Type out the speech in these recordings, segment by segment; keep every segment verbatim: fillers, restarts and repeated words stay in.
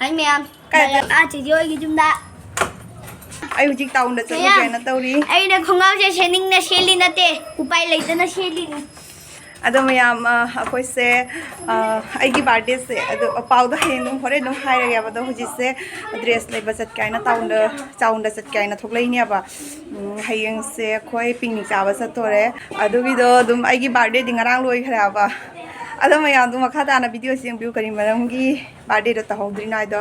ꯍꯥꯏ ꯃꯌꯥꯝ꯫ ꯀꯥꯏꯗ? ꯑꯥ, ꯆꯦꯆꯦ ꯍꯣꯏꯒꯤ ꯌꯨꯝꯗ꯫ ꯑꯩ ꯍꯧꯖꯤꯛ ꯇꯥꯎꯟꯗ ꯆꯠꯂꯨꯒꯦ ꯃꯌꯥꯝ, ꯍꯥꯏꯅ ꯇꯧꯔꯤ꯫ ꯑꯩꯅ ꯈꯣꯡꯒ꯭ꯔꯥꯎꯁꯦ ꯁꯦꯠꯅꯤꯡꯅ ꯁꯦꯠꯂꯤ ꯅꯠꯇꯦ, ꯎꯄꯥꯏ ꯂꯩꯇꯅ ꯁꯦꯠꯂꯤꯅꯤ꯫ ꯑꯗꯣ ꯃꯌꯥꯝ, ꯑ, ꯑꯩꯈꯣꯏꯁꯦ, ꯑ, ꯑꯩꯒꯤ ꯕꯥꯔꯗꯦꯁꯦ ꯑꯗꯣ ꯄꯥꯎꯗꯣ ꯍꯌꯦꯡ ꯑꯗꯨꯝ, ꯍꯣꯔꯦꯟ ꯑꯗꯨꯝ ꯍꯥꯏꯔꯒꯦꯕ꯫ ꯑꯗꯣ ꯍꯧꯖꯤꯛꯁꯦ ꯗ꯭ꯔꯦꯁ ꯂꯩꯕ ꯆꯠꯀꯦ ꯍꯥꯏꯅ ꯇꯥꯎꯟꯗ, ꯇꯥꯎꯟꯗ ꯆꯠꯀꯦ ꯍꯥꯏꯅ ꯊꯣꯛꯂꯛꯏꯅꯦꯕ꯫ ꯎꯝ, ꯍꯌꯦꯡꯁꯦ ꯑꯩꯈꯣꯏ ꯄꯤꯛꯅꯤꯛ ꯆꯥꯕ ꯆꯠꯇꯣꯔꯦ꯫ ꯑꯗꯨꯒꯤꯗꯣ ꯑꯗꯨꯝ ꯑꯩꯒꯤ ꯕꯥꯔꯗꯦꯗꯤ ꯉꯔꯥꯡ ꯂꯣꯏꯈ꯭ꯔꯦꯕ꯫ ꯑꯗꯣ ꯃꯌꯥꯝꯗꯣ ꯃꯈꯥ ꯇꯥꯅ ꯚꯤꯗꯤꯑꯣꯁꯤ ꯌꯦꯡꯕꯤꯌꯨ, ꯀꯔꯤ ꯃꯔꯝꯒꯤ ꯕꯥꯔꯗꯦꯗꯣ ꯇꯧꯍꯧꯗ꯭ꯔꯤꯅꯣ ꯍꯥꯏꯗꯣ꯫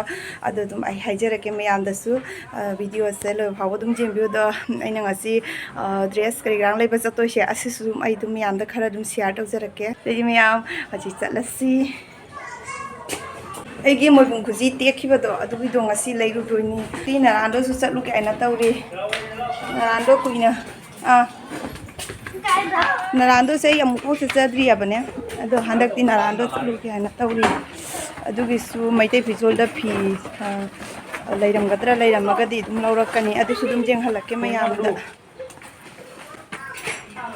ꯑꯗꯣ ꯑꯗꯨꯝ ꯑꯩ ꯍꯥꯏꯖꯔꯛꯀꯦ ꯃꯌꯥꯝꯗꯁꯨ, ꯑ, ꯚꯤꯗꯤꯑꯣꯁꯦ ꯂꯣꯏꯕ ꯐꯥꯎꯕ ꯑꯗꯨꯝ ꯌꯦꯡꯕꯤꯌꯨ꯫ ꯑꯗꯣ ꯑꯩꯅ ꯉꯁꯤ, ꯑ, ꯗ꯭ꯔꯦꯁ ꯀꯔꯤ ꯀꯔꯥ ꯂꯩꯕ ꯆꯠꯇꯣꯏꯁꯦ, ꯑꯁꯤꯁꯨ ꯑꯗꯨꯝ ꯑꯩ ꯑꯗꯨꯝ ꯃꯌꯥꯝꯗ ꯈꯔ ꯑꯗꯨꯝ ꯁꯤꯌꯥꯔ ꯇꯧꯖꯔꯛꯀꯦ꯫ ꯑꯗꯨꯗꯤ ꯃꯌꯥꯝ ꯍꯧꯖꯤꯛ ꯆꯠꯂꯁꯤ꯫ ꯑꯩꯒꯤ ꯃꯣꯏꯕꯨꯡ ꯈꯨꯖꯤ ꯇꯦꯛꯈꯤꯕꯗꯣ ꯑꯗꯨꯒꯤꯗꯣ ꯉꯁꯤ ꯂꯩꯔꯨꯗꯣꯏꯅꯤ꯫ ꯁꯤ ꯅꯔꯥꯟꯗꯁꯨ ꯆꯠꯂꯨꯒꯦ ꯍꯥꯏꯅ ꯇꯧꯔꯤ꯫ ꯅꯔꯥꯟꯗꯣ ꯀꯨꯏꯅ, ꯑꯥ, ꯅꯔꯥꯟꯗꯣꯁꯦ ꯑꯩ ꯑꯃꯨꯛꯐꯥꯎ ꯆꯠꯆꯗ꯭ꯔꯤꯑꯕꯅꯦ꯫ ꯑꯗꯣ ꯍꯟꯗꯛꯇꯤ ꯅꯔꯥꯟꯗꯣ ꯆꯠꯂꯨꯒꯦ ꯍꯥꯏꯅ ꯇꯧꯔꯤ꯫ ꯑꯗꯨꯒꯤꯁꯨ ꯃꯩꯇꯩ ꯐꯤꯖꯣꯜꯗ ꯐꯤ, ꯑ, ꯂꯩꯔꯝꯒꯗ꯭ꯔꯥ, ꯂꯩꯔꯝꯃꯒꯗꯤ ꯑꯗꯨꯝ ꯂꯧꯔꯛꯀꯅꯤ꯫ ꯑꯗꯨꯁꯨ ꯑꯗꯨꯝ ꯌꯦꯡꯍꯜꯂꯛꯀꯦ ꯃꯌꯥꯝꯗ꯫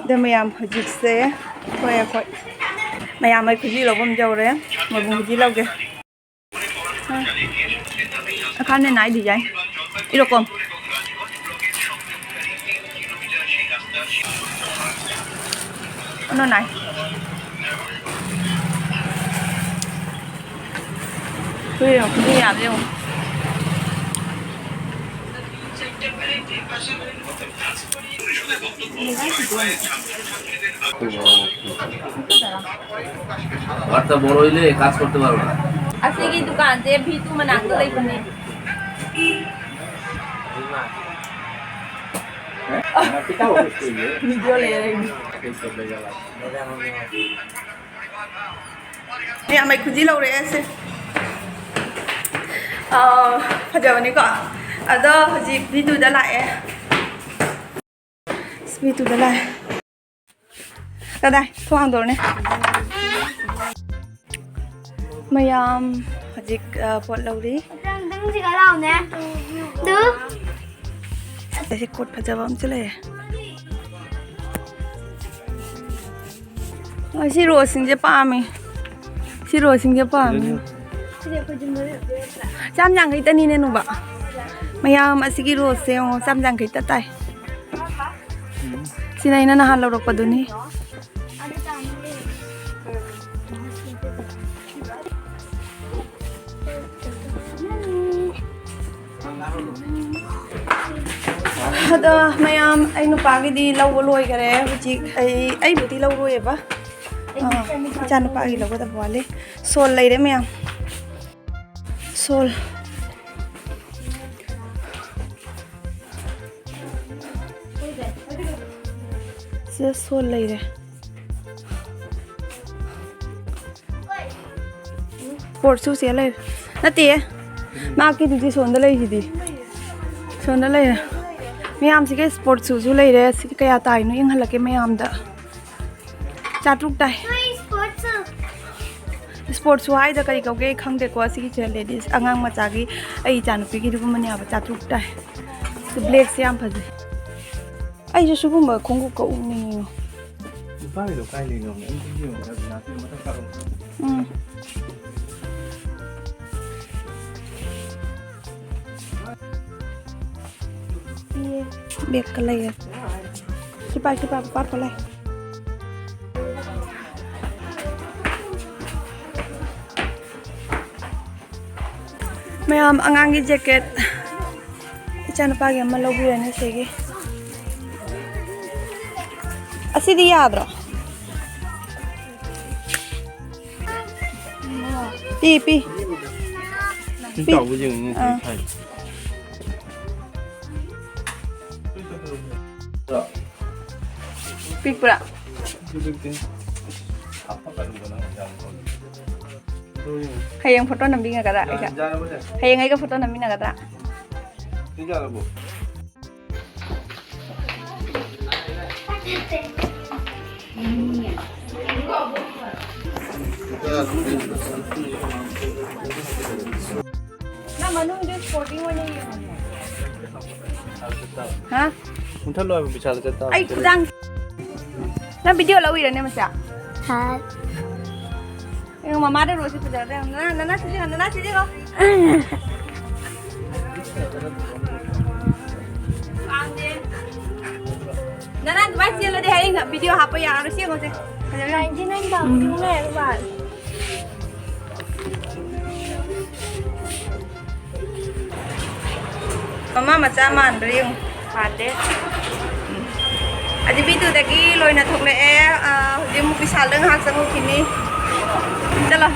ꯑꯗꯣ ꯃꯌꯥꯝ ꯍꯧꯖꯤꯛꯁꯦ ꯑꯩꯈꯣꯏ, ꯑꯩꯈꯣꯏ ꯃꯌꯥꯝ ꯑꯩ ꯈꯨꯖꯤ ꯂꯧꯐꯝ ꯌꯧꯔꯦ꯫ ꯃꯣꯏꯕꯨꯡ ꯈꯨꯖꯤ ꯂꯧꯒꯦ꯫ ꯑ, ꯑꯈꯥꯟꯅꯦ ꯅꯥꯏ ꯗꯤꯖꯥꯏꯟ꯫ ꯏꯔꯣꯀꯣ꯫ ꯑꯣꯅꯣ ꯅꯥꯏ꯫ ꯍꯨꯏ, ꯍꯨꯏ ꯌꯥꯝ ꯌꯦꯡꯉꯨ꯫ বাচ্চা বড় হইলে কাজ করতে পারবে না। ꯑꯁꯤꯒꯤ ꯗꯨꯀꯥꯟꯁꯦ ꯚꯤ ꯇꯨ ꯃꯅꯥꯛꯇ ꯂꯩꯕꯅꯦ꯫ ꯚꯤꯗꯤꯑꯣ ꯂꯩꯔꯦ꯫ ꯃꯌꯥꯝ ꯑꯩ ꯈꯨꯖꯤ ꯂꯧꯔꯛꯑꯦ ꯁꯦ꯫ ꯑꯥ, ꯐꯖꯕꯅꯤꯀꯣ꯫ ꯑꯗꯣ ꯍꯧꯖꯤꯛ ꯚꯤ ꯇꯨꯗ ꯂꯥꯛꯑꯦ꯫ ꯚꯤ ꯇꯨꯗ ꯂꯥꯛꯑꯦ꯫ ꯀꯗꯥꯏ? ꯊꯣꯡ ꯍꯥꯡꯗꯣꯔꯅꯦ꯫ ꯃꯌꯥꯝ ꯍꯧꯖꯤꯛ, ꯑ, ꯄꯣꯠ ꯂꯧꯔꯤ꯫ ꯅꯪ, ꯅꯪꯁꯤꯒ ꯂꯥꯎꯅꯦ꯫ ꯑꯗꯨ꯫ ꯑꯩꯁꯦ ꯀꯣꯠ ꯐꯖꯕ ꯑꯃꯁꯨ ꯂꯩꯔꯦ꯫ ꯑ, ꯁꯤ ꯔꯣꯁꯁꯤꯡꯁꯦ ꯄꯥꯝꯃꯤ꯫ ꯁꯤ ꯔꯣꯁꯁꯤꯡꯁꯦ ꯄꯥꯝꯃꯤ꯫ ꯆꯥꯝ ꯌꯥꯡꯈꯩꯇꯅꯤꯅꯦ ꯅꯨꯕ꯫ ꯃꯌꯥꯝ ꯑꯁꯤꯒꯤ ꯔꯣꯁꯁꯦ ꯌꯦꯡꯉꯣ, ꯆꯥꯝ ꯌꯥꯡꯈꯩꯇ ꯇꯥꯏ꯫ ꯁꯤꯅ ꯑꯩꯅ ꯅꯍꯥꯟ ꯂꯧꯔꯛꯄꯗꯨꯅꯤ꯫ ꯑꯗꯣ ꯃꯌꯥꯝ, ꯑꯩ ꯅꯨꯄꯥꯒꯤꯗꯤ ꯂꯧꯕ ꯂꯣꯏꯈꯔꯦ꯫ ꯍꯧꯖꯤꯛ ꯑꯩ, ꯑꯩꯕꯨꯗꯤ ꯂꯧꯔꯣꯏꯌꯦꯕ꯫ ꯑꯥ, ꯏꯆꯥ ꯅꯨꯄꯥꯒꯤ ꯂꯧꯒꯗꯕ ꯋꯥꯠꯂꯤ꯫ ꯁꯣꯜ ꯂꯩꯔꯦ ꯃꯌꯥꯝ꯫ ꯁꯣꯜ꯫ ꯁꯤꯗ ꯁꯣꯜ ꯂꯩꯔꯦ꯫ ꯁ꯭ꯄꯣꯔꯠ ꯁꯨꯁꯦ ꯂꯩꯔꯦ꯫ ꯅꯠꯇꯦꯌꯦ꯫ ꯃꯥꯀꯤꯗꯨꯗꯤ ꯁꯣꯝꯗ ꯂꯩꯁꯤꯗꯤ꯫ ꯁꯣꯝꯗ ꯂꯩꯔꯦ꯫ ꯃꯌꯥꯝꯁꯤꯒꯤ ꯁ꯭ꯄꯣꯔꯠ ꯁꯨꯁꯨ ꯂꯩꯔꯦ꯫ ꯁꯤꯗꯤ ꯀꯌꯥ ꯇꯥꯏꯅꯣ ꯌꯦꯡꯍꯜꯂꯛꯀꯦ ꯃꯌꯥꯝꯗ꯫ ꯆꯥꯇ꯭ꯔꯨꯛ ꯇꯥꯏ꯫ ꯁ꯭ꯄꯣꯔꯠ ꯁꯨ ꯍꯥꯏꯗ ꯀꯔꯤ ꯀꯧꯒꯦ ꯑꯩ ꯈꯪꯗꯦꯀꯣ꯫ ꯑꯁꯤꯒꯤꯁꯦ ꯂꯦꯗꯤꯁ ꯑꯉꯥꯡ ꯃꯆꯥꯒꯤ, ꯑꯩ ꯏꯆꯥꯅꯨꯄꯤꯒꯤꯗꯨꯒꯨꯝꯕꯅꯦꯕ꯫ ꯆꯥꯇ꯭ꯔꯨꯛ ꯇꯥꯏ꯫ ꯁꯤ ꯕ꯭ꯂꯦꯛꯁꯦ ꯌꯥꯝ ꯐꯖꯩ꯫ ꯑꯩꯁꯨ ꯁꯤꯒꯨꯝꯕ ꯈꯣꯡꯎꯞꯀ ꯎꯞꯅꯤꯡꯉꯤꯉꯣ꯫ ꯅꯨꯄꯥꯒꯤꯗꯣ ꯀꯥꯏ ꯂꯩꯅꯣ? ꯑꯝꯇ ꯌꯦꯡꯉꯣ, ꯔꯕꯤꯅꯥꯁꯤꯗ ꯃꯊꯛ ꯀꯥꯔꯛꯑꯣ꯫ ꯎꯝ꯫ ꯕꯦꯛꯀ ꯂꯩꯔꯦ꯫ ꯁꯤ ꯄꯥꯏ, ꯁꯤ ꯄꯥꯏ, ꯄꯥꯏ, ꯄꯥꯏ꯫ ꯃꯌꯥꯝ, ꯑꯉꯥꯡꯒꯤ ꯖꯦꯀꯦꯠ ꯏꯆꯥꯅꯨꯄꯥꯒꯤ ꯑꯃ ꯂꯧꯕꯤꯔꯅꯤ ꯁꯤꯒꯤ꯫ ꯑꯁꯤꯗꯤ ꯌꯥꯗ꯭ꯔꯣ? ꯄꯤ, ꯄꯤ꯫ ꯁꯤ ꯄꯤ꯫ ꯆꯥꯎꯕ ꯌꯦꯡꯉꯨꯅꯦ, ꯑꯥ꯫ ꯁꯤ ꯁꯥꯏꯖ꯫ ꯄꯤꯛꯄ꯭ꯔꯥ? ꯄꯤꯛꯇꯦ꯫ ꯍꯌꯦꯡ ꯐꯣꯇꯣ ꯅꯝꯕꯤꯅꯒꯗ꯭ꯔꯥ ꯑꯩꯒ? ꯌꯥꯔꯕꯅꯦ꯫ ꯍꯌꯦꯡ ꯑꯩꯒ ꯐꯣꯇꯣ ꯅꯝꯃꯤꯟꯅꯒꯗ꯭ꯔꯥ? ꯁꯤ ꯌꯥꯔꯕꯣ? ꯅꯪ ꯃꯅꯨꯡꯗ ꯁ꯭ꯄꯣꯔꯇꯤꯡ ꯑꯣꯏꯅ ꯌꯦꯡꯉꯣ꯫ ꯍꯥ? ꯃꯨꯊꯠꯂꯣ ꯍꯥꯏꯕ, ꯕꯤꯁꯥꯜꯗ ꯆꯠ ꯇꯥꯕ꯫ ꯑꯩ ꯈꯨꯗꯥꯡ-, ꯅꯪ ꯚꯤꯗꯤꯑꯣ ꯂꯧ ꯎꯏꯔꯅꯦ ꯃꯁꯦ? ꯍꯥꯏ꯫ ꯌꯦꯡꯉꯣ, ꯃꯃꯥꯗ ꯔꯣꯁꯁꯦ ꯐꯖꯕ꯭ꯔꯥ ꯌꯦꯡꯉꯣ꯫ ꯅꯅꯥ, ꯅꯅꯥ ꯁꯤꯖꯤꯟꯅꯣ, ꯅꯅꯥ ꯁꯤꯖꯤꯟꯅꯣ꯫ ꯄꯥꯝꯗꯦ꯫ ꯅꯅꯥ ꯑꯗꯨꯃꯥꯏꯅ ꯆꯦꯜꯂꯗꯤ ꯍꯌꯦꯡ video ꯍꯥꯞꯄ ꯌꯥꯔꯔꯣꯏ꯫ ꯁꯦꯡꯉꯣꯁꯦ꯫ ꯐꯖꯕ꯭ꯔꯥ? ꯅꯥꯏꯟꯇꯤ ꯅꯥꯏꯟ ꯇꯥꯕꯗꯤ ꯑꯃꯨꯛ ꯂꯩꯔꯒ ꯃꯥꯜꯂꯦ꯫ ꯃꯃꯥ ꯃꯆꯥ ꯃꯥꯟꯕ꯭ꯔꯥ ꯌꯦꯡꯉꯨ꯫ ꯃꯥꯟꯗꯦ꯫ ꯎꯝ꯫ ꯑꯗꯨ ꯕꯤꯇꯨꯗꯒꯤ ꯂꯣꯏꯅ ꯊꯣꯛꯂꯛꯑꯦ꯫ ꯑꯥ, ꯍꯧꯖꯤꯛ ꯑꯃꯨꯛ ꯕꯤꯁꯥꯜꯗ ꯉꯥꯏꯍꯥꯛ ꯆꯪꯉꯨꯈꯤꯅꯤ꯫ ꯆꯠꯂꯣ꯫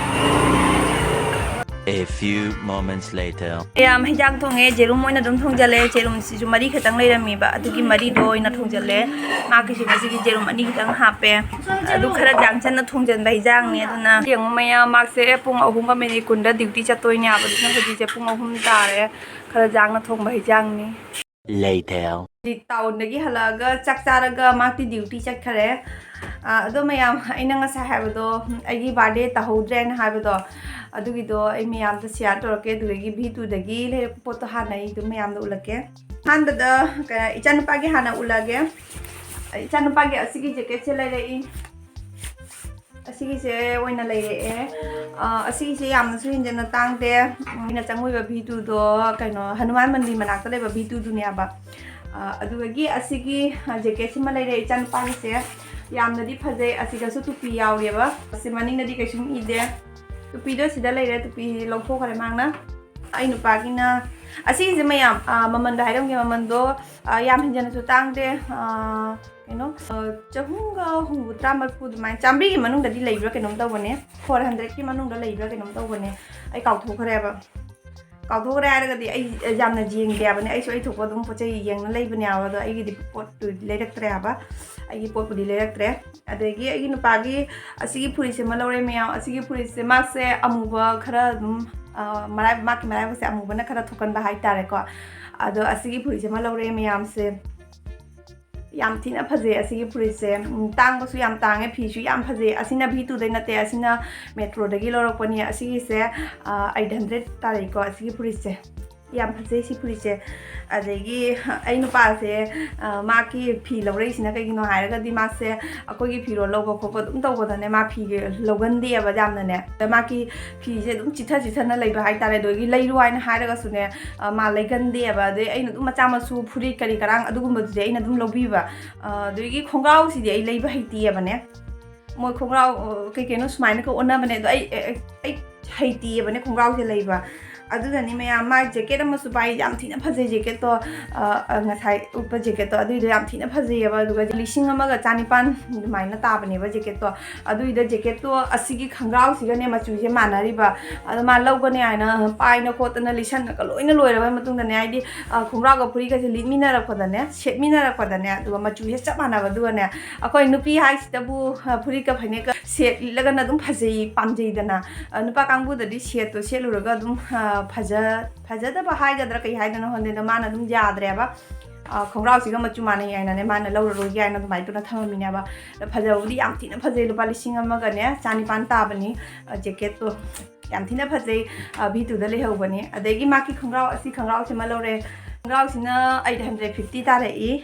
A few moments later. ꯌꯥꯝ ꯍꯤꯟꯖꯥꯡ ꯊꯣꯡꯉꯦ, ꯌꯦꯔꯨꯝ ꯑꯣꯏꯅ ꯑꯗꯨꯝ ꯊꯣꯡꯖꯜꯂꯦ꯫ ꯌꯦꯔꯨꯝꯁꯤꯁꯨ ꯃꯔꯤ ꯈꯛꯇꯪ ꯂꯩꯔꯝꯃꯤꯕ, ꯑꯗꯨꯒꯤ ꯃꯔꯤꯗꯣ ꯑꯣꯏꯅ ꯊꯣꯡꯖꯜꯂꯦ꯫ ꯃꯥꯒꯤꯁꯨ ꯉꯁꯤꯒꯤ ꯌꯦꯔꯨꯝ ꯑꯅꯤ ꯈꯛꯇꯪ ꯍꯥꯞꯄꯦ꯫ ꯑꯗꯨ ꯈꯔ ꯌꯥꯡꯁꯟꯅ ꯊꯣꯡꯖꯟꯕ ꯍꯤꯟꯖꯥꯡꯅꯤ꯫ ꯑꯗꯨꯅ ꯌꯦꯡꯉꯨ ꯃꯌꯥꯝ, ꯃꯥꯁꯦ ꯄꯨꯡ ꯑꯍꯨꯝꯒ ꯃꯤꯅꯤꯠ ꯀꯨꯟꯗ duty ꯆꯠꯇꯣꯏꯅꯦ ꯍꯥꯏꯕ꯫ ꯑꯗꯨꯅ ꯍꯧꯖꯤꯛꯁꯦ ꯄꯨꯡ ꯑꯍꯨꯝ ꯇꯥꯔꯦ꯫ ꯈꯔ ꯌꯥꯡꯅ ꯊꯣꯡꯕ ꯍꯤꯟꯖꯥꯡꯅꯤ꯫ Later. ꯍꯧꯖꯤꯛ ꯇꯥꯎꯟꯗꯒꯤ ꯍꯜꯂꯛꯑꯒ ꯆꯥꯛ ꯆꯥꯔꯒ ꯃꯥꯗꯤ duty ꯆꯠꯈꯔꯦ꯫ ꯑꯥ, ꯑꯗꯣ ꯃꯌꯥꯝ, ꯑꯩꯅ ꯉꯁꯥꯏ ꯍꯥꯏꯕꯗꯣ, ꯑꯩꯒꯤ birthday ꯇꯧꯍꯧꯗ꯭ꯔꯦꯅ ꯍꯥꯏꯕꯗꯣ, ꯑꯗꯨꯒꯤꯗꯣ ꯑꯩ ꯃꯌꯥꯝꯗ share ꯇꯧꯔꯛꯀꯦ꯫ ꯑꯗꯨꯗꯒꯤ ꯕꯤꯇꯨꯗꯒꯤ ꯂꯩꯔꯛꯄ ꯄꯣꯠꯇꯣ ꯍꯥꯟꯅ ꯑꯩ ꯑꯗꯨꯝ ꯃꯌꯥꯝꯗ ꯎꯠꯂꯛꯀꯦ꯫ ꯑꯍꯥꯟꯕꯗ ꯀ-, ꯏꯆꯥꯅꯨꯄꯥꯒꯤ ꯍꯥꯟꯅ ꯎꯠꯂꯛꯑꯒꯦ꯫ ꯏꯆꯥꯅꯨꯄꯥꯒꯤ ꯑꯁꯤꯒꯤ jacketꯁꯦ ꯂꯩꯔꯛꯏ꯫ ꯑꯁꯤꯒꯤꯁꯦ ꯑꯣꯏꯅ ꯂꯩꯔꯛꯑꯦ꯫ ꯑ, ꯑꯁꯤꯒꯤꯁꯦ ꯌꯥꯝꯅꯁꯨ ꯍꯦꯟꯖꯟꯅ ꯇꯥꯡꯗꯦ꯫ ꯎꯝ, ꯑꯩꯅ ꯆꯪꯉꯨꯏꯕ ꯕꯤꯇꯨꯗꯣ ꯀꯩꯅꯣ, ꯍꯅꯨꯃꯥꯟ ꯃꯟꯗꯤꯔ ꯃꯅꯥꯛꯇ ꯂꯩꯕ ꯕꯤꯇꯨꯗꯨꯅꯦꯕ꯫ ꯑ, ꯑꯗꯨꯗꯒꯤ ꯑꯁꯤꯒꯤ, ꯑ, jacketꯁꯤꯃ ꯂꯩꯔꯦ ꯏꯆꯥꯅꯨꯄꯥꯒꯤꯁꯦ꯫ ꯌꯥꯝꯅꯗꯤ ꯐꯖꯩ꯫ ꯑꯁꯤꯗꯁꯨ ꯇꯨꯄꯤ ꯌꯥꯎꯔꯦꯕ꯫ ꯑꯁꯤ ꯃꯅꯤꯡꯗꯗꯤ ꯀꯩꯁꯨꯝ ꯏꯗꯦ꯫ ꯇꯨꯄꯤꯗꯣ ꯁꯤꯗ ꯂꯩꯔꯦ꯫ ꯇꯨꯄꯤ ꯂꯧꯊꯣꯛꯈ꯭ꯔꯦ ꯃꯥꯅ꯫ ꯑꯩ ꯅꯨꯄꯥꯒꯤꯅ ꯑꯁꯤꯒꯤꯁꯦ ꯃꯌꯥꯝ, ꯑ, ꯃꯃꯟꯗꯣ ꯍꯥꯏꯔꯝꯒꯦ꯫ ꯃꯃꯟꯗꯣ, ꯑ, ꯌꯥꯝ ꯍꯦꯟꯖꯟꯅꯁꯨ ꯇꯥꯡꯗꯦ꯫ ꯑ, ꯀꯩꯅꯣ, ꯑ, ꯆꯍꯨꯝꯒ ꯍꯨꯝꯐꯨꯇꯔꯥ ꯃꯔꯤꯐꯨ ꯑꯗꯨꯃꯥꯏꯅ, ꯆꯥꯝꯃꯔꯤꯒꯤ ꯃꯅꯨꯡꯗꯗꯤ ꯂꯩꯕ꯭ꯔꯥ ꯀꯩꯅꯣꯝ ꯇꯧꯕꯅꯦ, four hundredꯀꯤ ꯃꯅꯨꯡꯗ ꯂꯩꯕ꯭ꯔꯥ ꯀꯩꯅꯣꯝ ꯇꯧꯕꯅꯦ꯫ ꯑꯩ ꯀꯥꯎꯊꯣꯛꯈ꯭ꯔꯦꯕ꯫ ꯀꯥꯎꯊꯣꯛꯈ꯭ꯔꯦ ꯍꯥꯏꯔꯒꯗꯤ ꯑꯩ ꯌꯥꯝꯅ ꯌꯦꯡꯗꯦ ꯍꯥꯏꯕꯅꯦ꯫ ꯑꯩꯁꯨ ꯑꯩ ꯊꯣꯛꯄ ꯑꯗꯨꯝ ꯄꯣꯠ ꯆꯩ ꯌꯦꯡꯉ ꯂꯩꯕꯅꯦ ꯍꯥꯏꯕ꯫ ꯑꯗꯣ ꯑꯩꯒꯤꯗꯤ ꯄꯣꯠꯇꯨ ꯂꯩꯔꯛꯇ꯭ꯔꯦ ꯍꯥꯏꯕ꯫ ꯑꯩꯒꯤ ꯄꯣꯠꯄꯨꯗꯤ ꯂꯩꯔꯛꯇ꯭ꯔꯦ꯫ ꯑꯗꯒꯤ ꯑꯩꯒꯤ ꯅꯨꯄꯥꯒꯤ ꯑꯁꯤꯒꯤ ꯐꯨꯔꯤꯠꯁꯤꯃ ꯂꯧꯔꯦ ꯃꯌꯥꯝ꯫ ꯑꯁꯤꯒꯤ ꯐꯨꯔꯤꯠꯁꯦ ꯃꯥꯁꯦ ꯑꯃꯨꯕ ꯈꯔ ꯑꯗꯨꯝ, ꯑ, ꯃꯔꯥꯏ-, ꯃꯥꯒꯤ ꯃꯔꯥꯏꯕꯛꯁꯦ ꯑꯃꯨꯕꯅ ꯈꯔ ꯊꯣꯛꯀꯟꯕ ꯍꯥꯏꯇꯥꯔꯦꯀꯣ꯫ ꯑꯗꯣ ꯑꯁꯤꯒꯤ ꯐꯨꯔꯤꯠꯁꯤꯃ ꯂꯧꯔꯦ ꯃꯌꯥꯝꯁꯦ꯫ ꯌꯥꯝ ꯊꯤꯅ ꯐꯖꯩ ꯑꯁꯤꯒꯤ ꯐꯨꯔꯤꯠꯁꯦ꯫ ꯎꯝ, ꯇꯥꯡꯕꯁꯨ ꯌꯥꯝ ꯇꯥꯡꯉꯦ, ꯐꯤꯁꯨ ꯌꯥꯝ ꯐꯖꯩ꯫ ꯑꯁꯤꯅ ꯕꯤꯇꯨꯗꯩ ꯅꯠꯇꯦ, ꯑꯁꯤꯅ ꯃꯦꯇ꯭ꯔꯣꯗꯒꯤ ꯂꯧꯔꯛꯄꯅꯤ꯫ ꯑꯁꯤꯒꯤꯁꯦ, ꯑ, eight hundred ꯇꯥꯔꯛꯏꯀꯣ, ꯑꯁꯤꯒꯤ ꯐꯨꯔꯤꯠꯁꯦ꯫ ꯌꯥꯝ ꯐꯖꯩ ꯁꯤ ꯐꯨꯔꯤꯠꯁꯦ꯫ ꯑꯗꯒꯤ ꯑꯩ ꯅꯨꯄꯥꯁꯦ, ꯑ, ꯃꯥꯒꯤ ꯐꯤ ꯂꯧꯔꯛꯏꯁꯤꯅ ꯀꯩꯒꯤꯅꯣ ꯍꯥꯏꯔꯒꯗꯤ, ꯃꯥꯁꯦ ꯑꯩꯈꯣꯏꯒꯤ ꯐꯤꯔꯣꯜ ꯂꯧꯕ ꯈꯣꯠꯄ ꯑꯗꯨꯝ ꯇꯧꯕꯗꯅꯦ, ꯃꯥ ꯐꯤ ꯂꯧꯒꯟꯗꯦꯕ ꯌꯥꯝꯅꯅꯦ꯫ ꯑꯗ ꯃꯥꯒꯤ ꯐꯤꯁꯦ ꯑꯗꯨꯝ ꯆꯤꯠꯊ ꯆꯤꯠꯊꯅ ꯂꯩꯕ ꯍꯥꯏꯇꯥꯔꯦ꯫ ꯑꯗꯒꯤ ꯂꯩꯔꯨ ꯍꯥꯏꯅ ꯍꯥꯏꯔꯒꯁꯨꯅꯦ, ꯑ, ꯃꯥ ꯂꯩꯒꯟꯗꯦꯕ꯫ ꯑꯗꯩ ꯑꯩꯅ ꯑꯗꯨꯝ ꯃꯆꯥ ꯃꯁꯨ ꯐꯨꯔꯤꯠ ꯀꯔꯤ ꯀꯔꯥꯡ ꯑꯗꯨꯒꯨꯝꯕꯗꯨꯗꯤ ꯑꯩꯅ ꯑꯗꯨꯝ ꯂꯧꯕꯤꯕ꯫ ꯑ, ꯑꯗꯒꯤ ꯈꯣꯡꯒ꯭ꯔꯥꯎꯁꯤꯗꯤ ꯑꯩ ꯂꯩꯕ ꯍꯩꯇꯦꯕꯅꯦ꯫ ꯃꯣꯏ ꯈꯣꯡꯒ꯭ꯔꯥꯎ, ꯑ, ꯀꯩ ꯀꯩꯅꯣ ꯁꯨꯃꯥꯏꯅꯒ ꯑꯣꯟꯅꯕꯅꯦ꯫ ꯑꯗꯣ ꯑꯩ, ꯑꯩ, ꯑꯩ ꯍꯩꯇꯦꯕꯅꯦ ꯈꯣꯡꯒ꯭ꯔꯥꯎꯁꯦ ꯂꯩꯕ꯫ ꯑꯗꯨꯅꯅꯤ ꯃꯌꯥꯝ, ꯃꯥ ꯖꯦꯀꯦꯠ ꯑꯃꯁꯨ ꯄꯥꯏ, ꯌꯥꯝ ꯊꯤꯅ ꯐꯖꯩ ꯖꯦꯀꯦꯠꯇꯣ꯫ ꯑ, ꯑ, ꯉꯁꯥꯏ ꯎꯠꯄ ꯖꯦꯀꯦꯠꯇꯣ, ꯑꯗꯨꯏꯗꯣ ꯌꯥꯝ ꯊꯤꯅ ꯐꯖꯩꯌꯦꯕ꯫ ꯑꯗꯨꯒ ꯂꯤꯁꯤꯡ ꯑꯃꯒ ꯆꯅꯤꯄꯥꯟ ꯑꯗꯨꯃꯥꯏꯅ ꯇꯥꯕꯅꯦꯕ ꯖꯦꯀꯦꯠꯇꯣ꯫ ꯑꯗꯨꯏꯗ ꯖꯦꯀꯦꯠꯇꯣ ꯑꯁꯤꯒꯤ ꯈꯣꯡꯒ꯭ꯔꯥꯎꯁꯤꯒꯅꯦ ꯃꯆꯨꯁꯦ ꯃꯥꯟꯅꯔꯤꯕ꯫ ꯑꯗꯣ ꯃꯥ ꯂꯧꯒꯅꯤ ꯍꯥꯏꯅ ꯄꯥꯏꯅ ꯈꯣꯠꯇꯅ ꯂꯤꯁꯟꯅꯒ ꯂꯣꯏꯅ ꯂꯣꯏꯔꯕ ꯃꯇꯨꯡꯗꯅꯦ, ꯍꯥꯏꯗꯤ, ꯑ, ꯈꯣꯡꯒ꯭ꯔꯥꯎꯒ ꯐꯨꯔꯤꯠꯒꯁꯦ ꯂꯤꯠꯃꯤꯟꯅꯔꯛꯄꯗꯅꯦ, ꯁꯦꯠꯃꯤꯟꯅꯔꯛꯄꯗꯅꯦ, ꯑꯗꯨꯒ ꯃꯆꯨꯁꯦ ꯆꯞ ꯃꯥꯟꯅꯕꯗꯨꯒꯅꯦ, ꯑꯩꯈꯣꯏ ꯅꯨꯄꯤ ꯍꯥꯏꯁꯤꯗꯕꯨ, ꯑ, ꯐꯨꯔꯤꯠꯀ ꯐꯅꯦꯛꯀ ꯁꯦꯠꯂꯒꯅ ꯑꯗꯨꯝ ꯐꯖꯩ, ꯄꯥꯝꯖꯩꯗꯅ꯫ ꯑ, ꯅꯨꯄꯥ ꯀꯥꯡꯕꯨꯗꯗꯤ ꯁꯦꯠꯇꯣ ꯁꯦꯠꯂꯨꯔꯒ ꯑꯗꯨꯝ, ꯑ, ꯐꯖ-, ꯐꯖꯗꯕ ꯍꯥꯏꯒꯗ꯭ꯔꯥ ꯀꯩ ꯍꯥꯏꯗꯣꯏꯅꯣ ꯈꯪꯗꯦ, ꯑꯗꯣ ꯃꯥꯅ ꯑꯗꯨꯝ ꯌꯥꯗ꯭ꯔꯦꯕ꯫ ꯑ, ꯈꯣꯡꯒ꯭ꯔꯥꯎꯁꯤꯒ ꯃꯆꯨ ꯃꯥꯟꯅꯩ ꯍꯥꯏꯅꯅꯦ, ꯃꯥꯅ ꯂꯧꯔꯔꯣꯏꯒꯦ ꯍꯥꯏꯅ ꯑꯗꯨꯃꯥꯏꯅ ꯇꯧꯅ ꯊꯝꯃꯝꯃꯤꯅꯦꯕ꯫ ꯑꯗ ꯐꯖꯕꯕꯨꯗꯤ ꯌꯥꯝ ꯊꯤꯅ ꯐꯖꯩ, ꯂꯨꯄꯥ ꯂꯤꯁꯤꯡ ꯑꯃꯒꯅꯦ ꯆꯅꯤꯄꯥꯟ ꯇꯥꯕꯅꯤ, ꯑ, ꯖꯦꯀꯦꯠꯇꯣ꯫ ꯌꯥꯝ ꯊꯤꯅ ꯐꯖꯩ, ꯑ, ꯚꯤ ꯇꯨꯗ ꯂꯩꯍꯧꯕꯅꯤ꯫ ꯑꯗꯒꯤ ꯃꯥꯒꯤ ꯈꯣꯡꯒ꯭ꯔꯥꯎ, ꯑꯁꯤ ꯈꯣꯡꯒ꯭ꯔꯥꯎꯁꯤꯃ ꯂꯧꯔꯦ꯫ ꯈꯣꯡꯒ꯭ꯔꯥꯎꯁꯤꯅ eight hundred fifty ꯇꯥꯔꯛꯏ꯫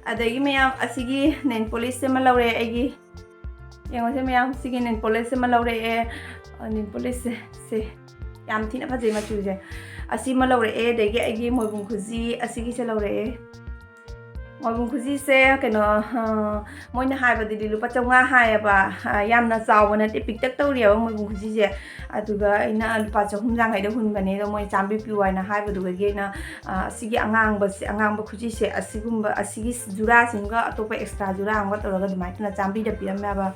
ꯑꯗꯒꯤ ꯃꯌꯥꯝ, ꯑꯁꯤꯒꯤ ꯅꯦꯜ ꯄꯣꯂꯤꯁꯁꯤꯃ ꯂꯧꯔꯦ ꯑꯩꯒꯤ꯫ ꯌꯦꯡꯉꯨꯁꯦ ꯃꯌꯥꯝ, ꯁꯤꯒꯤ ꯅꯦꯜ ꯄꯣꯂꯤꯁꯁꯤꯃ ꯂꯧꯔꯛꯑꯦ꯫ ꯑ, ꯅꯦꯜ ꯄꯣꯂꯤꯁꯁꯦ, ꯁꯦ, ꯌꯥꯝ ꯊꯤꯅ ꯐꯖꯩ ꯃꯆꯨꯁꯦ꯫ ꯑꯁꯤꯃ ꯂꯧꯔꯛꯑꯦ, ꯑꯗꯒꯤ ꯑꯩꯒꯤ ꯃꯣꯏꯕꯨꯡ ꯈꯨꯖꯤ ꯑꯁꯤꯒꯤꯁꯦ ꯂꯧꯔꯛꯑꯦ꯫ ꯃꯣꯏꯕꯨꯡ ꯈꯨꯖꯤꯁꯦ ꯀꯩꯅꯣ, ꯑ, ꯃꯣꯏꯅ ꯍꯥꯏꯕꯗꯗꯤ ꯂꯨꯄꯥ ꯆꯥꯝꯃꯉꯥ ꯍꯥꯏꯌꯦꯕ꯫ ꯑ, ꯌꯥꯝꯅ ꯆꯥꯎꯕ ꯅꯠꯇꯦ, ꯄꯤꯛꯇꯛ ꯇꯧꯔꯤꯑꯕ ꯃꯣꯏꯕꯨꯡ ꯈꯨꯖꯤꯁꯦ꯫ ꯑꯗꯨꯒ ꯑꯩꯅ ꯂꯨꯄꯥ ꯆꯍꯨꯝ ꯌꯥꯡꯈꯩꯗ ꯍꯨꯟꯕꯅꯦ, ꯑꯗꯣ ꯃꯣꯏ ꯆꯥꯝꯃꯔꯤ ꯄꯤꯌꯨ ꯍꯥꯏꯅ ꯍꯥꯏꯕꯗꯨꯗꯒꯤ ꯑꯩꯅ, ꯑ, ꯑꯁꯤꯒꯤ ꯑꯉꯥꯡꯕꯁꯦ, ꯑꯉꯥꯡꯕ ꯈꯨꯖꯤꯁꯦ, ꯑꯁꯤꯒꯨꯝꯕ, ꯑꯁꯤꯒꯤ ꯖꯨꯔꯥꯁꯤꯡꯒ ꯑꯇꯣꯞꯄ ꯑꯦꯛꯁꯇ꯭ꯔꯥ ꯖꯨꯔꯥ ꯑꯃꯒ ꯇꯧꯔꯒ ꯑꯗꯨꯃꯥꯏꯅ ꯇꯧꯅ ꯆꯥꯝꯃꯔꯤꯗ ꯄꯤꯔꯝꯃꯦꯕ꯫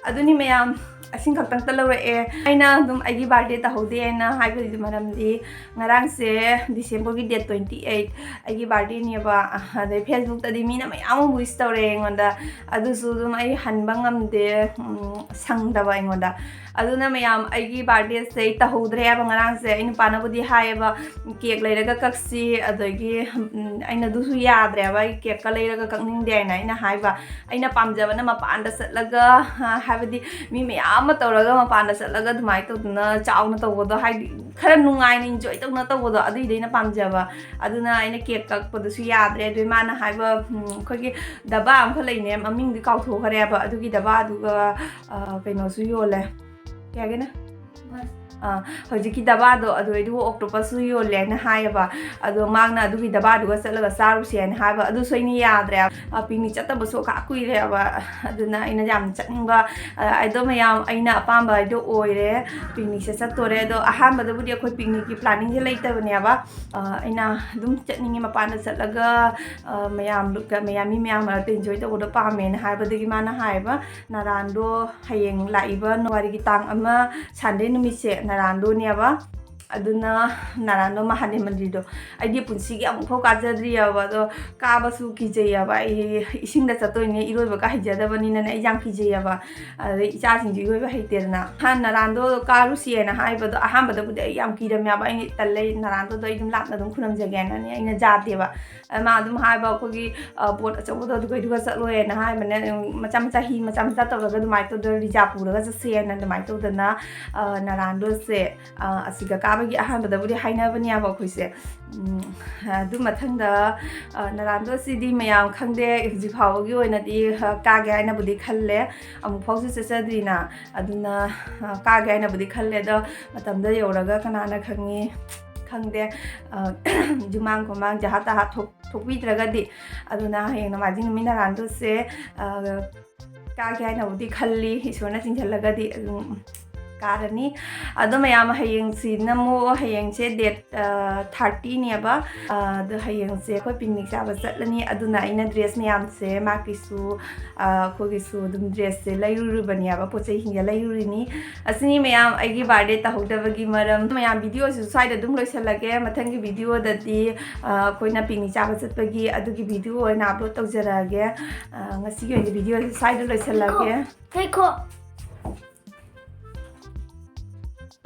ꯑꯗꯨꯅꯤ ꯃꯌꯥꯝ, ꯑꯁꯤꯡ ꯈꯛꯇꯪꯇ ꯂꯧꯔꯛꯑꯦ꯫ ꯑꯩꯅ ꯑꯗꯨꯝ ꯑꯩꯒꯤ ꯕꯥꯔꯗꯦ ꯇꯧꯍꯧꯗꯦ ꯍꯥꯏꯅ ꯍꯥꯏꯕꯒꯤ ꯃꯔꯝꯗꯤ, ꯉꯔꯥꯡꯁꯦ ꯗꯤꯁꯦꯝꯕꯔꯒꯤ date twenty eight ꯑꯩꯒꯤ ꯕꯥꯔꯗꯦꯅꯦꯕ꯫ ꯑꯗꯩ ꯐꯦꯁꯕꯨꯛꯇꯗꯤ ꯃꯤꯅ ꯃꯌꯥꯝ ꯑꯃ ꯋꯤꯁ ꯇꯧꯔꯦ ꯑꯩꯉꯣꯟꯗ, ꯑꯗꯨꯁꯨ ꯑꯗꯨꯝ ꯑꯩ ꯍꯟꯕ ꯉꯝꯗꯦ, ꯎꯝ, ꯁꯪꯗꯕ ꯑꯩꯉꯣꯟꯗ꯫ ꯑꯗꯨꯅ ꯃꯌꯥꯝ, ꯑꯩꯒꯤ ꯕꯥꯔꯗꯦꯁꯦ ꯑꯩ ꯇꯧꯍꯧꯗ꯭ꯔꯦ ꯍꯥꯏꯕ꯫ ꯉꯔꯥꯡꯁꯦ ꯑꯩ ꯅꯨꯄꯥꯅꯕꯨꯗꯤ ꯍꯥꯏꯌꯦꯕ, "ꯀꯦꯛ ꯂꯩꯔꯒ ꯀꯛꯁꯤ", ꯑꯗꯒꯤ, ꯎꯝ, ꯑꯩꯅ ꯑꯗꯨꯁꯨ ꯌꯥꯗ꯭ꯔꯦꯕ, ꯑꯩ ꯀꯦꯛꯀ ꯂꯩꯔꯒ ꯀꯛꯅꯤꯡꯗꯦ ꯍꯥꯏꯅ ꯑꯩꯅ ꯍꯥꯏꯕ꯫ ꯑꯩꯅ ꯄꯥꯝꯖꯕꯅ ꯃꯄꯥꯟꯗ ꯆꯠꯂꯒ, ꯑ, ꯍꯥꯏꯕꯗꯤ ꯃꯤ ꯃꯌꯥꯝ ꯑꯃ ꯇꯧꯔꯒ ꯃꯄꯥꯟꯗ ꯆꯠꯂꯒ ꯑꯗꯨꯃꯥꯏꯅ ꯇꯧꯗꯅ ꯆꯥꯎꯅ ꯇꯧꯕꯗꯣ, ꯍꯥꯏꯗꯤ ꯈꯔ ꯅꯨꯡꯉꯥꯏꯅ enjoy ꯇꯧꯅ ꯇꯧꯕꯗꯣ, ꯑꯗꯨꯏꯗꯤ ꯑꯩꯅ ꯄꯥꯝꯖꯕ꯫ ꯑꯗꯨꯅ ꯑꯩꯅ cake ꯀꯛꯄꯗꯨꯁꯨ ꯌꯥꯗ꯭ꯔꯦ꯫ ꯑꯗꯨ ꯏꯃꯥꯅ ꯍꯥꯏꯕ, ꯎꯝ, ꯑꯩꯈꯣꯏꯒꯤ ꯗꯕꯥ ꯑꯃꯈꯛ ꯂꯩꯅꯦ, ꯃꯃꯤꯡꯗꯤ ꯀꯥꯎꯊꯣꯛꯈ꯭ꯔꯦꯕ꯫ ꯑꯗꯨꯒꯤ ꯗꯕꯥꯗꯨꯒ, ꯑ, ꯀꯩꯅꯣꯁꯨ ꯌꯣꯜꯂꯦ꯫ ꯀꯩ ꯍꯥꯏꯒꯦꯅꯦ? ꯑ, ꯍꯧꯖꯤꯛꯀꯤ ꯗꯕꯥꯗꯣ ꯑꯗꯨ, ꯑꯗꯨꯒ octopus ꯁꯨ ꯌꯣꯜꯂꯦ ꯍꯥꯏꯅ ꯍꯥꯏꯌꯦꯕ꯫ ꯑꯗꯣ ꯃꯥꯅ ꯑꯗꯨꯒꯤ ꯗꯕꯥꯗꯨꯒ ꯆꯠꯂꯒ ꯆꯥꯔꯨꯁꯦ ꯍꯥꯏꯅ ꯍꯥꯏꯕ꯫ ꯑꯗꯨꯁꯨ ꯑꯩꯅ ꯌꯥꯗ꯭ꯔꯦ꯫ ꯑ, picnic ꯆꯠꯇꯕꯁꯨ ꯈꯔ ꯀꯨꯏꯔꯦꯕ꯫ ꯑꯗꯨꯅ ꯑꯩꯅ ꯌꯥꯝ ꯆꯠꯅꯤꯡꯕ, ꯑ, ꯑꯗꯣ ꯃꯌꯥꯝ, ꯑꯩꯅ ꯑꯄꯥꯝꯕ ꯍꯥꯏꯗꯣ ꯑꯣꯏꯔꯦ꯫ Picnic ꯁꯦ ꯆꯠꯇꯣꯔꯦ꯫ ꯑꯗꯣ ꯑꯍꯥꯟꯕꯗꯕꯨꯗꯤ ꯑꯩꯈꯣꯏ picnic ꯀꯤ planning ꯁꯦ ꯂꯩꯇꯕꯅꯦꯕ꯫ ꯑ, ꯑꯩꯅ ꯑꯗꯨꯝ ꯆꯠꯅꯤꯡꯉꯤ, ꯃꯄꯥꯟꯗ ꯆꯠꯂꯒ, ꯑ, ꯃꯌꯥꯝ, ꯃꯌꯥꯝ, ꯃꯤ ꯃꯌꯥꯝ ꯃꯔꯛꯇ enjoy ꯇꯧꯕꯗꯣ ꯄꯥꯝꯃꯦꯅ ꯍꯥꯏꯕꯗꯒꯤ ꯃꯥꯅ ꯍꯥꯏꯌꯦꯕ, ꯅꯔꯥꯟꯗꯣ ꯍꯌꯦꯡ ꯂꯥꯛꯏꯕ ꯅꯣꯡꯋꯥꯔꯤꯒꯤ ꯇꯥꯡ ꯑꯃ Sunday ꯅꯨꯃꯤꯠꯁꯦ ꯅꯔꯥꯟꯗꯣꯅꯦꯕ꯫ ꯑꯗꯨꯅ ꯅꯔꯥꯟꯗꯣ ꯃꯍꯥꯗꯦꯕ ꯃꯟꯗꯤꯔꯗꯣ ꯑꯩꯗꯤ ꯄꯨꯟꯁꯤꯒꯤ ꯑꯃꯨꯛꯐꯥꯎ ꯀꯥꯖꯗ꯭ꯔꯤꯑꯕ꯫ ꯑꯗꯣ ꯀꯥꯕꯁꯨ ꯀꯤꯖꯩꯑꯕ꯫ ꯑꯩ ꯏꯁꯤꯡꯗ ꯆꯠꯇꯣꯏꯅꯦ, ꯏꯔꯣꯏꯕꯒ ꯍꯩꯖꯗꯕꯅꯤꯅꯅꯦ ꯑꯩ ꯌꯥꯝ ꯀꯤꯖꯩꯑꯕ꯫ ꯑꯗꯩ ꯏꯆꯥꯁꯤꯡꯁꯨ ꯏꯔꯣꯏꯕ ꯍꯩꯇꯦꯗꯅ꯫ ꯍꯥꯟꯅ ꯅꯔꯥꯟꯗꯣ ꯀꯥꯔꯨꯁꯤꯅ ꯍꯥꯏꯕꯗꯣ ꯑꯍꯥꯟꯕꯗꯕꯨꯗꯤ ꯑꯩ ꯌꯥꯝ ꯀꯤꯔꯝꯃꯦꯕ꯫ ꯑꯩ ꯇꯜꯂꯦ, ꯅꯔꯥꯟꯗꯣꯗꯣ ꯑꯩ ꯑꯗꯨꯝ ꯂꯥꯞꯅ ꯑꯗꯨꯝ ꯈꯨꯔꯨꯝꯖꯒꯦꯅꯅꯦ ꯑꯩꯅ ꯌꯥꯗꯦꯕ꯫ ꯑ, ꯃꯥ ꯑꯗꯨꯝ ꯍꯥꯏꯕ, ꯑꯩꯈꯣꯏꯒꯤ, ꯑ, boat ꯑꯆꯧꯕꯗꯣ ꯑꯗꯨꯒꯩꯗꯨꯒ ꯆꯠꯂꯣꯏꯅ ꯍꯥꯏꯕꯅꯦ꯫ ꯎꯝ, ꯃꯆꯥ ꯃꯆꯥ, ꯍꯤ ꯃꯆꯥ ꯃꯆꯥ ꯇꯧꯔꯒ ꯑꯗꯨꯃꯥꯏꯅ ꯇꯧꯗꯅ reserve ꯄꯨꯔꯒ ꯆꯠꯁꯦꯅ ꯑꯗꯨꯃꯥꯏꯅ ꯇꯧꯗꯅ, ꯑ, ꯅꯔꯥꯟꯗꯣꯁꯦ, ꯑ, ꯑꯁꯤꯒ ꯀꯥꯕꯒꯤ ꯑꯍꯥꯟꯕꯗꯕꯨꯗꯤ ꯍꯥꯏꯅꯕꯅꯦꯕ ꯑꯩꯈꯣꯏꯁꯦ꯫ ꯎꯝ, ꯑꯗꯨ ꯃꯊꯪꯗ, ꯑ, ꯅꯔꯥꯟꯗꯣꯁꯤꯗꯤ ꯃꯌꯥꯝ ꯈꯪꯗꯦ, ꯍꯧꯖꯤꯛ ꯐꯥꯎꯕꯒꯤ ꯑꯣꯏꯅꯗꯤ, ꯑ, ꯀꯥꯒꯦ ꯍꯥꯏꯅꯕꯨꯗꯤ ꯈꯜꯂꯦ꯫ ꯑꯃꯨꯛ ꯐꯥꯎꯁꯨ ꯆꯠꯆꯗ꯭ꯔꯤꯅ꯫ ꯑꯗꯨꯅ, ꯑ, ꯀꯥꯒꯦ ꯍꯥꯏꯅꯕꯨꯗꯤ ꯈꯜꯂꯦ, ꯑꯗꯣ ꯃꯇꯝꯗ ꯌꯧꯔꯒ ꯀꯅꯥꯅ ꯈꯪꯉꯤ? ꯈꯪꯗꯦ꯫ ꯑ, ꯌꯨꯝꯃꯥꯡ ꯈꯨꯃꯥꯡ ꯖꯍꯥ ꯇꯍꯥ ꯊꯣꯛ-, ꯊꯣꯛꯄꯤꯗ꯭ꯔꯒꯗꯤ, ꯑꯗꯨꯅ ꯍꯌꯦꯡ ꯅꯣꯡꯃꯥꯏꯖꯤꯡ ꯅꯨꯃꯤꯠ ꯅꯔꯥꯟꯗꯣꯁꯦ, ꯑ, ꯀꯥꯒꯦ ꯍꯥꯏꯅꯕꯨꯗꯤ ꯈꯜꯂꯤ, ꯏꯁꯣꯔꯅ ꯆꯤꯡꯁꯤꯜꯂꯒꯗꯤ ꯑꯗꯨꯝ ꯀꯥꯔꯅꯤ꯫ ꯑꯗꯣ ꯃꯌꯥꯝ, ꯍꯌꯦꯡꯁꯤꯅ ꯑꯃꯨꯛ, ꯍꯌꯦꯡꯁꯦ date, ꯑ, thirty ꯅꯦꯕ꯫ ꯑ, ꯑꯗꯣ ꯍꯌꯦꯡꯁꯦ ꯑꯩꯈꯣꯏ picnic ꯆꯥꯕ ꯆꯠꯂꯅꯤ꯫ ꯑꯗꯨꯅ ꯑꯩꯅ dress ꯃꯌꯥꯝꯁꯦ, ꯃꯥꯒꯤꯁꯨ, ꯑ, ꯑꯩꯈꯣꯏꯒꯤꯁꯨ ꯑꯗꯨꯝ dress ꯁꯦ ꯂꯩꯔꯨꯔꯤꯕꯅꯦꯕ, ꯄꯣꯠ ꯆꯩꯁꯤꯡꯁꯦ ꯂꯩꯔꯨꯔꯤꯅꯤ꯫ ꯑꯁꯤꯅꯤ ꯃꯌꯥꯝ ꯑꯩꯒꯤ birthday ꯇꯧꯍꯧꯗꯕꯒꯤ ꯃꯔꯝ꯫ ꯃꯌꯥꯝ, video ꯁꯤꯁꯨ ꯁ꯭ꯋꯥꯏꯗ ꯑꯗꯨꯝ ꯂꯣꯏꯁꯤꯜꯂꯒꯦ꯫ ꯃꯊꯪꯒꯤ video ꯗꯗꯤ, ꯑ, ꯑꯩꯈꯣꯏꯅ picnic ꯆꯥꯕ ꯆꯠꯄꯒꯤ ꯑꯗꯨꯒꯤ video ꯑꯣꯏꯅ upload ꯇꯧꯖꯔꯛꯑꯒꯦ꯫ ꯑ, ꯉꯁꯤꯒꯤ ꯑꯣꯏꯅ video ꯁꯤ ꯁ꯭ꯋꯥꯏꯗ ꯂꯣꯏꯁꯤꯜꯂꯒꯦ꯫ ꯉꯥꯏꯈꯣ꯫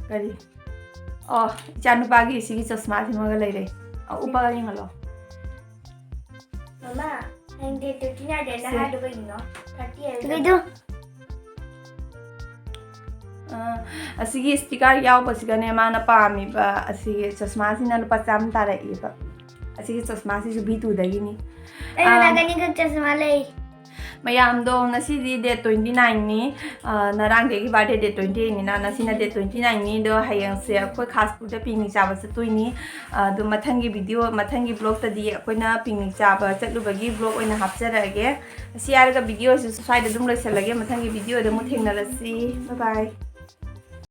ꯀꯔꯤ? ꯑꯣ, ꯏꯆꯥꯅꯨꯄꯥꯒꯤ ꯁꯤꯒꯤ ꯆꯁꯃꯥ ꯁꯤꯃꯒ ꯂꯩꯔꯦ꯫ ꯑ, ꯎꯞꯄꯒ ꯌꯦꯡꯍꯜꯂꯣ꯫ ꯃꯃꯥ, ꯍꯌꯦꯡ date thirty ꯅꯥꯏꯗꯦꯅ ꯁꯦ꯫ ꯍꯥꯏꯗꯣ ꯀꯩꯒꯤꯅꯣ? Thirty ꯍꯥꯏꯕ ꯀꯩꯗꯣ? ꯑ, ꯑꯁꯤꯒꯤ sticker ꯌꯥꯎꯕꯁꯤꯒꯅꯦ, ꯃꯥꯅ ꯄꯥꯝꯃꯤꯕ ꯑꯁꯤꯒꯤ ꯆꯁꯃꯥꯁꯤꯅ ꯂꯨꯄꯥ ꯆꯥꯝꯃ ꯇꯥꯔꯛꯏꯕ꯫ ꯑꯁꯤꯒꯤ ꯆꯁꯃꯥꯁꯤꯁꯨ ꯚꯤ ꯇꯨꯗꯒꯤꯅꯤ꯫ ꯑꯩꯅ ꯑꯥ꯫ ꯅꯥꯀꯟꯅꯤꯈꯛ ꯆꯁꯃꯥ ꯂꯩ꯫ ꯃꯌꯥꯝꯗꯣ, ꯉꯁꯤꯗꯤ date twenty nineꯅꯤ꯫ ꯑ, ꯅꯔꯥꯡꯗꯒꯤ birthday date twenty eightꯅꯤꯅ, ꯉꯁꯤꯅ date twenty nineꯅꯤ꯫ ꯑꯗꯣ ꯍꯌꯦꯡꯁꯦ ꯑꯩꯈꯣꯏ ꯈꯥꯁꯄꯨꯔꯗ picnic ꯆꯥꯕ ꯆꯠꯇꯣꯏꯅꯤ꯫ ꯑ, ꯑꯗꯣ ꯃꯊꯪꯒꯤ video, ꯃꯊꯪꯒꯤ vlogꯇꯗꯤ ꯑꯩꯈꯣꯏꯅ picnic ꯆꯥꯕ ꯆꯠꯂꯨꯕꯒꯤ vlog ꯑꯣꯏꯅ ꯍꯥꯞꯆꯔꯛꯑꯒꯦ꯫ ꯑꯁꯤ ꯍꯥꯏꯔꯒ videoꯁꯤ ꯁ꯭ꯋꯥꯏꯗ ꯑꯗꯨꯝ ꯂꯣꯏꯁꯤꯜꯂꯒꯦ꯫ ꯃꯊꯪꯒꯤ videoꯗ ꯑꯃꯨꯛ ꯊꯦꯡꯅꯔꯁꯤ꯫ Bye bye꯫